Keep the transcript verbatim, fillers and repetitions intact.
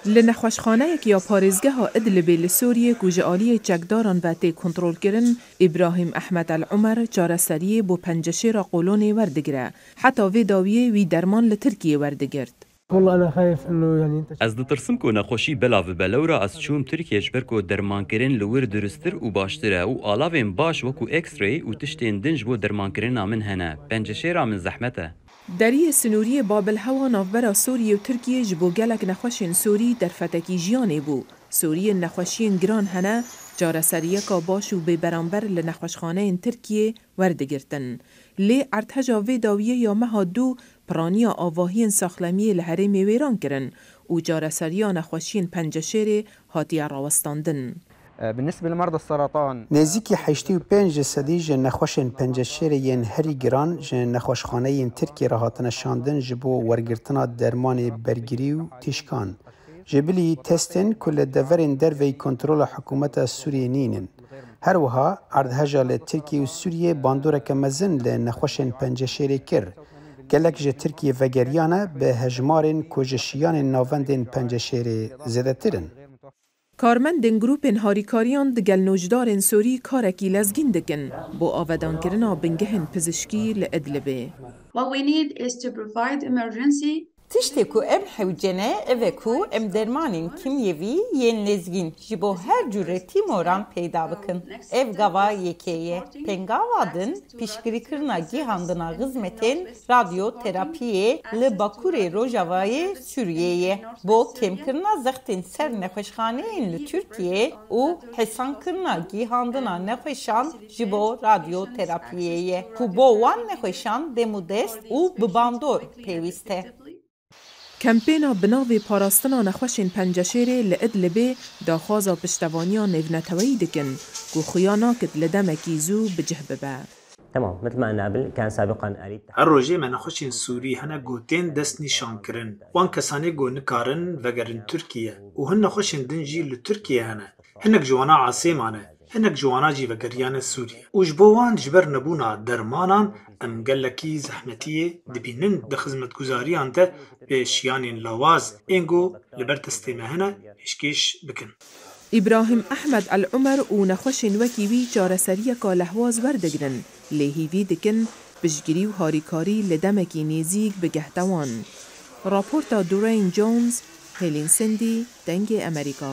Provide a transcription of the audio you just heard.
Li nexweşxaneyek ya parêzgeha Idlibê li Sûriyê ku ji aliyê çekdaran ve tê kontrolkirin, Îbrahîm Ehmed El Umer çareseriyê bo penceşêra qolonê werdigire. Heta vê dawiyê wî derman li Tirkiyê werdigirt. والله أنا خايف إنه يعني أنت Ez ditirsim ku nexweşî belav bibe, lewra ez çûm Tirkiye ji ber ku dermankirin li wir durustir û baştir e û alavên baş wekû X-ray û tiştên din ji bo dermankirina min hene. Penceşêra min zehmet e. Deriyê sinûrî yê Babilhewa navbera Sûriyê û Tirkiyê ji bo gelek nexweşên Sûrî derfetekî jiyanê bû. Sûriyên nexweşiyên giran hene, çareseriyeka baş û bêberamber li nexweşxaneyên Tirkiyê werdigirtin. Lê erdheja vê dawiyê ya meha dû piraniya avahiyên saxlemiyê li herêmê wêran kirin û çareseriya nexweşiyên penceşêrê hatiye rawestandin. بالنسبة لمرضى السرطان Nêzîkî heştê û pênc ji sedî ji nexweşên penceşêrê yên herî giran ji nexweşxaneyên Tirkiyê re hatine şandin ji bo wergirtina dermanê bergirî û tîşkan. Ji bilî testên ku li deverên derveyî kontrola hikûmeta Sûriyê nînin. Her wiha erdheja li Tirkiye û Sûriyê bandoreke mezin li nexweşên penceşêrê kir. Gelek ji Tirkiyê vegeriyane bi hejmarên ku ji şiyanên navendên penceşêrê zêdetir in. Karmendên grûpên harîkariyan digel nûjdarên Sûrî karekî lezgîn dikin bo avedankirina bingehên pizişkî li Idlibê. What we need is to provide emergency Tiştê ku em hewce ne, ev e ku em dermanên kîmyevî yên lezgîn ji bo her cure tîmoran peyda bikin. Ev gava yekê ye. Pengava din, piştgirîkirina gihandina xizmetên radyoterapiyê li Bakurê Rojavayê Sûriyê ye. Bo kêmkirina zextên ser nexweşxaneyên li Tirkiyê û hesankirina gihandina nexweşan ji bo radyoterapiyê ye, ku bo wan nexweşan demûdest û bi bandor pêwîst e. Kempêna bi navê Parastina Nexweşên Penceşêrê li Idlibê daxwaza piştevaniya nêvneteweyî dikin, ku xuya nakit li demekî zû bi cih bibe. تمام، مثل ما قلنا قبل، كان سابقا آلية Her rojê me nexweşên Sûrî hene ku tên destnîşankirin. Wan kesanê ku nikarin vegerin Tirkiye û hin nexweşên din jî li Tirkiye hene. Hinek ji wana asê mane, hinek ji wana jî vegeriyane Sûriyê. Û ji bo wan ji ber nebûna dermanan em gelekî zehmetiyê dibînin di xizmetguzariyan de bi şiyanên lawaz ên ku li ber destê me hene pêşkêş bikin. Îbrahîm Ehmed El Umer û nexweşên wekî wî çareseriyeka lehwaz werdigrin, lê hîvî dikin piştgirî û harîkarî li demekî nêzîk bigehte wan. Raporta Durain Jones, Helen Cindy, Dengê Emerîka.